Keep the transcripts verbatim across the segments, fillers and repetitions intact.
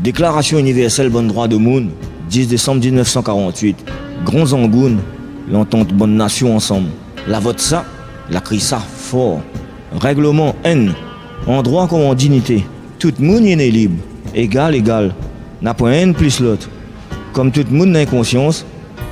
Déklarasion inivèrsèl bann drwa domoun, dis désanm diznèf san karant-uit, gran zangoun, lantant bann nasion ansanm. La vot sa, la kri sa for. Règleman enn, an drwa konm an dinité. Tout moun i né lib, égal égal. Na poin enn plis lot. Konm tout moun na in konsians,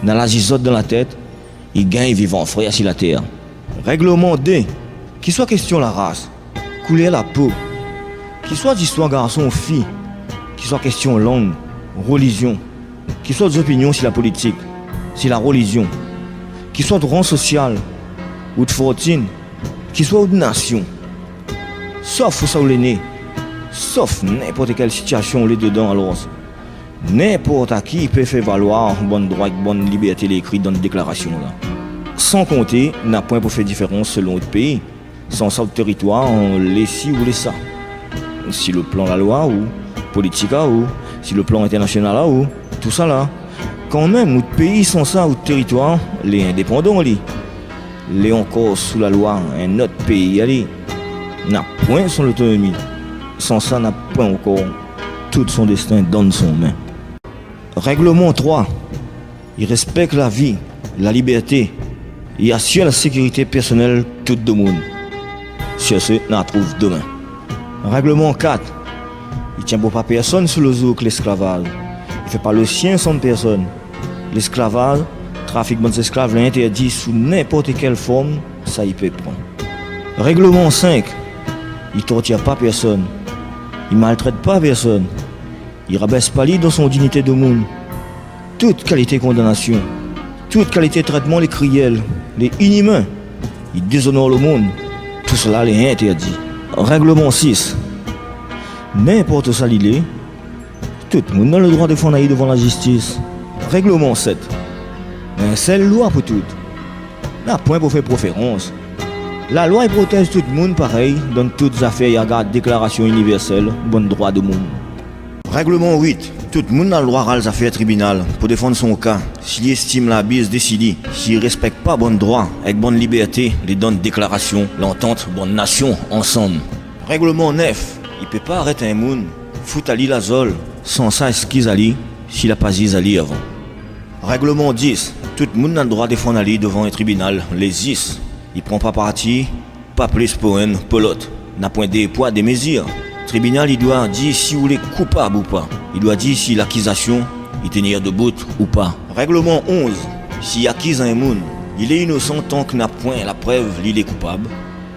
na la zizot dan la tèt, i gingn viv an frèr si la tèr. Règleman dé, kiswa késtion la ras, koulèr la po, kiswa zistwar garson ou fi, kiswa késtion lang, relizion, kiswa out opinion si la politik, si la relizion, kiswa out ran sosial, out fortine, kiswa out nasion, sof ousa ou lé né, sof ninport kèl sitiasion ou lé dedan, alor ninport aki i pé fé valwar bann drwa èk bann libèrté lé ékri dan déklarasion la. San konté, na poin pou fé diférans selon out péi. San sa, out téritwar, ou lé si ou lé sa. Si lo plan lalwa ou, politik a ou, si lo plan intèrnasional a ou, tousala. Kanmèm, out péi san sa, out téritwar, lé indépandan li. Lé ankor sou lalwa in not péi ali. Na poin son lotonomi. San sa, na poin ankor tout son dèstin dan son min. Règleman trwa, i rèspèk la vi, la libèrté, i asir la sékirité pèrsonèl tout domoun. Sir se, na trouv domin. Règleman kat, i tien bon pa pèrsonn sou lo zouk lèsklavaz. I fé pa lo sien sanm pèrsonn. Lèsklavaz, trafik bann zèsklav lé intèrdi sou ninport kèl form sa i pé pran. Règleman sink, i tortir pa pèrsonn, i maltrèt pa pèrsonn, i rabès pa li dan son dinité domoun. Tout kalité kondanasion, tout kalité trètman lé kriyèl, lé inimin, i dézonor lo moun, tousala lé intèrdi. Règleman sis, ninport ousa li lé, tout moun na lo drwa défann ali dovan la zistis. Règleman sèt, in sèl lwa pou tout. Na poin pou fé préférans. Lalwa i protèz tout moun parèy dan tout zafèr i agard Déklarasion Inivèrsèl bann drwa domoun. Règleman uit, tout moun na lo drwa al zafèr tribinal pou défann son ka si li éstim labiz dési li, si i rèspèk pa bann drwa èk bann libèrté lé dan Déklarasion Lantant bann nasion ansanm. Règleman nèf, i pé pa arèt in moun, fout ali la zol, san sa èskiz ali si la pa ziz ali avan. Règleman dis, tout moun na lo drwa défann ali dovan in tribinal lé zis. I pran pa parti, pa plis pou inn, pou lot. Na poin dé pwa, dé mézir. Tribinal i dwa dir si ou lé koupab ou pa. I dwa dir si lakizasion i tenir dobout ou pa. Règleman onz, si i akiz in moun, li lé inosan tank na poin la prèv li lé koupab.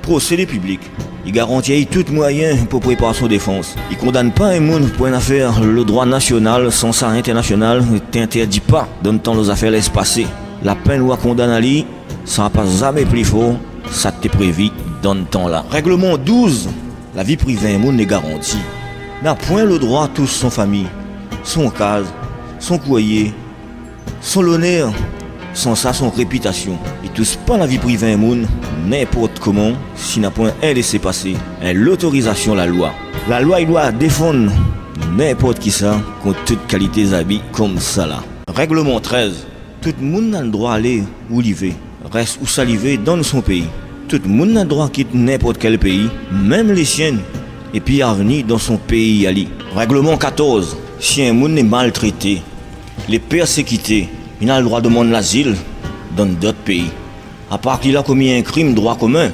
Prosé lé piblik, i garanti ali tout moiyin pou prépar son défans. I kondann pa in moun pou in afèr lo drwa nasional, san sa intèrnasional té intèrdi pa dan tan lo zafèr la èspasé. La pèn ou la kondann ali, sa pa zamé pli for sa té prévi dan tan la. Règleman douz, la vi privé in moun lé garanti. Na poin lo drwa tous son fami, son kaz, son kouriyé, son lonèr, san sa son répitasion. I tous pa la vi privé in moun ninport koman si na poin in lésé-pasé, in lotorizasion lalwa. Lalwa i dwa défann ninport kisa kont tout kalité zabi konmsala. Règleman trèz, tout moun na lo drwa alé ou li vé, rès ousa li vé dan son péi. Tout moun na lo drwa kit ninport kèl péi, mèm lé sien, épi arvni dan son péi ali. Règleman katorz, si in moun lé maltrété, lé pèrsékité, li na lo drwa domann lazil dan dot péi. Apar ke li la komi in krim drwa komin,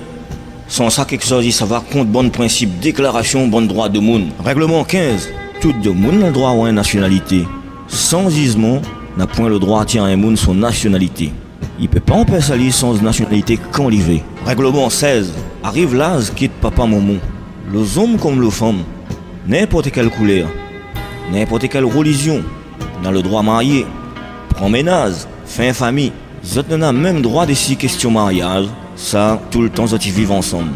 san sa kékshoz i sava kont bann prinsip Déklarasion bann drwa domoun. Règleman kinz, tout domoun na lo drwa avoir in nasionalité. San zizman, na poin lo drwa tir in moun son nasionalité. I pé pa anpès ali sanz nasionalité kan li vé. Règleman sèz, ariv laz kit papa momon. Lo zonm konm lo fanm, ninport kèl koulèr, ninport kèl relizion, na lo drwa marié, pran ménaz, fé in fami. Zot néna mèm drwa dési késtion mariaz, sa toultan zot i viv ansanm.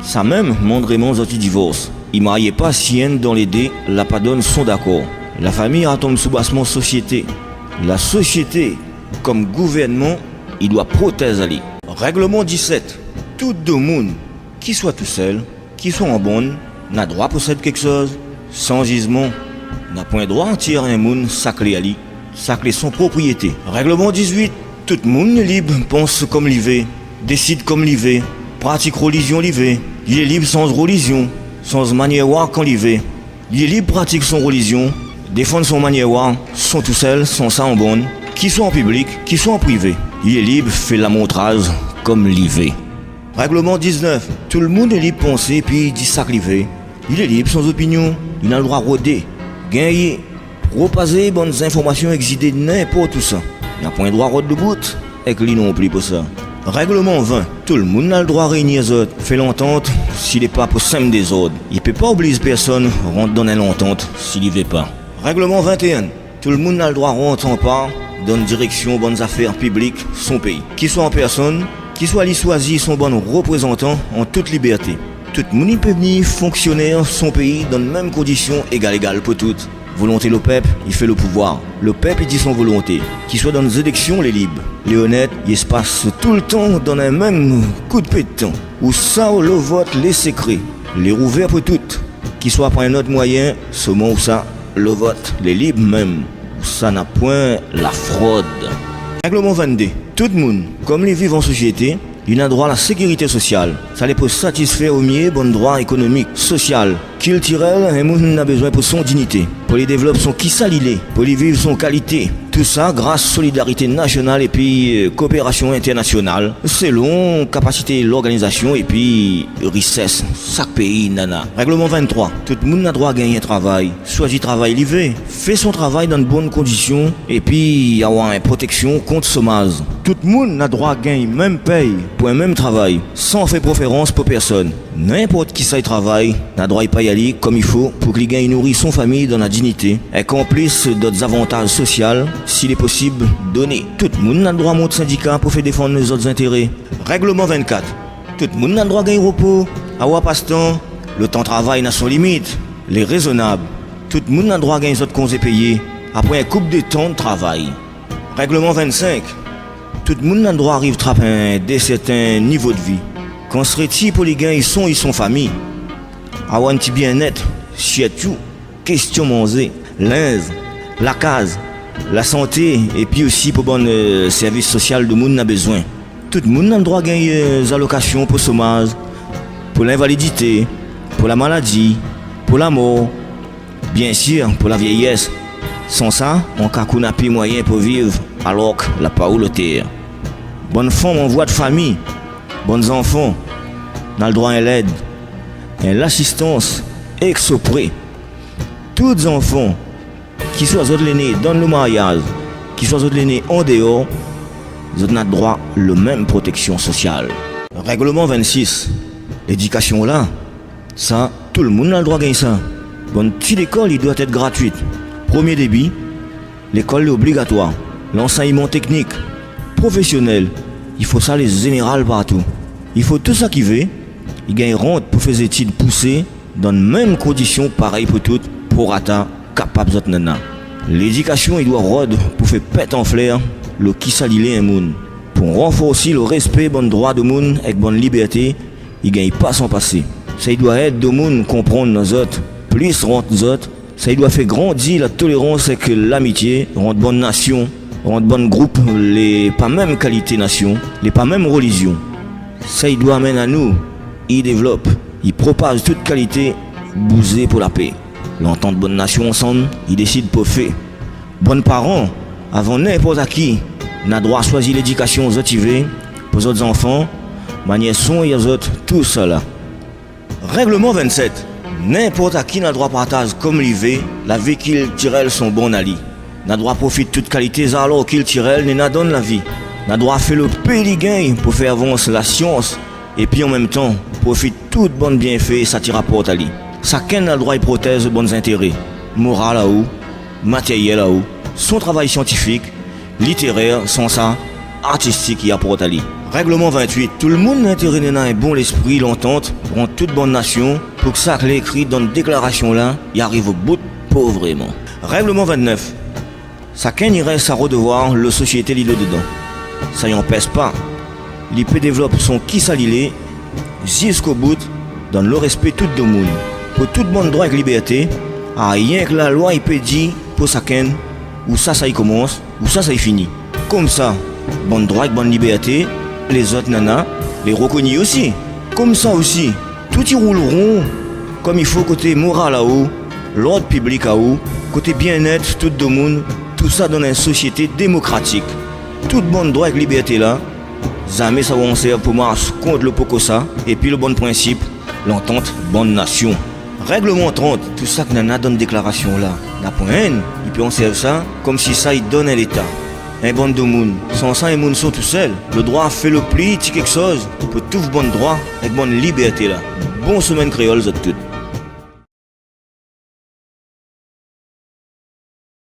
Sa mèm, mandréman zot i divors. I marié pa si inn dan lé dé la pa donn son dakor. La fami i atonm sou basman sosiété. La sosiété, konm gouvèrnman, i dwa protèz ali. Règleman disèt, tout domoun, kiswa tousèl, kiswa an bann, na drwa posèd kékshoz, san zizman. Na poin drwa tir in moun sak lé ali, sak lé son propriété. Règleman dizuit, tout moun lé lib pans konm li vé, désid konm li vé, pratik relizion li vé. Li lé lib sanz relizion, sanz manièr voir kan li vé. Li lé lib pratik son relizion, Défann son manièr wa, son tousèl, san sa an bann, ki swa an piblik, ki swa an privé. Li lé lib fé lamontraz konm li vé. Règleman diznèf, tout le moun lé lib pansé épi di sak li vé. Li lé lib son opinion, li na le drwa rodé, gingn propazé bann zinformasion èk zidé ninport ousa. Na poin drwa rod le bout èk li non pli pou sa. Règleman vin, tout le moun na le drwa réinir zot, fé lantant, si lé pa pou sèm dézord. Li pé pa obliz pèrsone rant dan in lantant si li vé pa. Règleman vin-é-inn, tout le moun na le drwa rant an par dan direksion bann zafèr piblik son péi. Ki swa an pèrsone, ki swa li shwazi son bann reprézantan an tout libèrté. Tout moun i pé vni fonksionèr son péi dan mèm kondision égal-égal pou tout. Volonté le pèp i fé le pouvwar. Le pèp i di son volonté. Ki swa dan zéléksion lé lib, lé onèt, i spas toultan dan in mèm kou d'pé d'tan. Ousa le vot lé sékré, lé rouvèr pou tout. Ki swa par in not mwayin, soman ousa le vot lé lib mèm, ousa na poin la frod. Règleman vin-dé, tout moun, konm li viv an sosiété, li na drwa la sékirité sosial. Sa lé pou satisfèr o myé bann drwa ékonomik, sosial, kiltirèl in moun na bézoin pou son dignité, pou li dévlop son kisa li lé, pou li viv son kalité. Tousa gras solidarité nasional épi, euh, koopérasion intèrnasional, selon kapasité lorganizasion épi risès sak péi nana. Règleman vin-trwa, tout moun na drwa gingn in travay, shwazi travay li vé, fé son travay dan bonn kondision, épi avoir in proteksion kont shomaz. Tout moun na drwa gingn mèm péi pou in mèm travay, san fé préférans pou pèrsone. Ninport kisa i travay, na drwa i pèy ali konm i fo pou ke li gingn nouri son fami dan la dignité, èk an plis dot zavantaz sosial, si lé posib, doné. Tout moun na drwa mont sindika pou fé défann zot zintéré. Règleman vin-kat, tout moun na drwa gingn ropo, avoir pastan, le tan travay na son limit, lé rézonab. Tout moun na drwa gingn zot konzé péyé apré in koup de tan travay. Règleman vin-sink, tout moun na drwa ariv trap in dé sèrtin nivo de vi. Kan sré ti pou li gingn son é son fami, avoir in ti biennèt, sirtou késtion manzé, linz, la kaz, la santé, épi osi pou bann, euh, sèrvis sosial demoun na bézoin. Tout moun na drwa gingn, euh, zalokasion pou shomaz, pou linvalidité, pou la maladi, pou la mor, biensir pou la vièyès. San sa, an ka kou na pi mwayin pou viv, alor ke la pa ou lotèr. Bann fanm an vwa de fami, bann zanfan, na le drwa in lèd, in lasistans èksopré. Tout zanfan, ki swa zot lé né dan le maryaz, ki swa zot lé né an déor, zot na drwa le mèm proteksion sosial. Règleman vin-sis, lédikasion la, sa, tout le moun na le drwa gingn sa. Bann ti lékol i dwa èt gratuit. Promié débi, lékol lé obligatwar. Lansèyman téknik, profésionèl, i fo sa lé zénéral partou. I fo tout sak i vé, i gingn rant pou fé zétid pousé, dan mèm kondision parèy pou tout, prorata, kapab zot nana. Lédikasion i dwa rod pou fé pèt an flèr le kisa li lé in moun. Pou ranforsi le rèspé bann drwa demoun èk bann libèrté, i gingn pa san pasé. Sa i dwa èd demoun konprann zot, plis rant zot, sa i dwa fé grandi la tolérans èk lamitié rant bann nasion, rant bann group lé pa mèm kalité nasion, lé pa mèm relizion. Sa i dwa amenn anou, i dévlop, i propaz tout kalité bouzé pou la pé. Lantant bann nasion ansanm, i désid pou fé. Bann paran, avan ninport ki, na drwa shwazi lédikasion zot i vé pou zot zanfan, manièr soign azot, tousala. Règleman vin-sèt, ninport ki na drwa partaz konm li vé la vi kiltirèl son bann ali. Na drwa profit tout kalité zalor kiltirèl néna dan la vi. Na drwa fé le pé li gingn pou fé avans la sians, épi an mèm tan, profit tout bann bienfé sa ti raport ali. Sakinn na drwa i protèz bann zintéré, moral aou, matéryèl aou, son travay siantifik, litérèr, san sa, artistik i aport ali. Règleman vin-uit, tout le moun na intéré néna in bon léspri lantant rant tout bann nasion, pou ke sak lé ékri dan déklarasion la, i ariv o bout pou vréman. Règleman vin-nèf, sakinn i rès sa rodevwar le sosiété li lé dedan. Sa i anpès pa li pé dévlop son kisa li lé, zisko bout, dan le rèspé tout demoun, pou tout bann drwa èk libèrté, arienk la lwa i pé di pou sakinn ousa sa i komans, ousa sa i fini. Konmsa, bann drwa èk bann libèrté lézot nana, lé rokoni osi. Konmsa osi, tout i roul ron konm i fo koté moral aou, lord piblik aou, koté bienèt tout domoun, tousa dan in sosiété démokratik. Tout bann drwa èk libèrté la, zamé sa va sèrv pou mars kont lo pokosa, épi lo bann prinsip, lantant bann nasion. Règleman trant, tousa ki néna dan déklarasyon la, na poin inn i pé ansèrv sa konmsi sa i donn in léta. In bann domoun, san sa in moun sort tousèl, lo drwa fé lo pli ti kékshoz pou tout bann drwa èk bann libèrté la. Bon semèn kréol zot tout.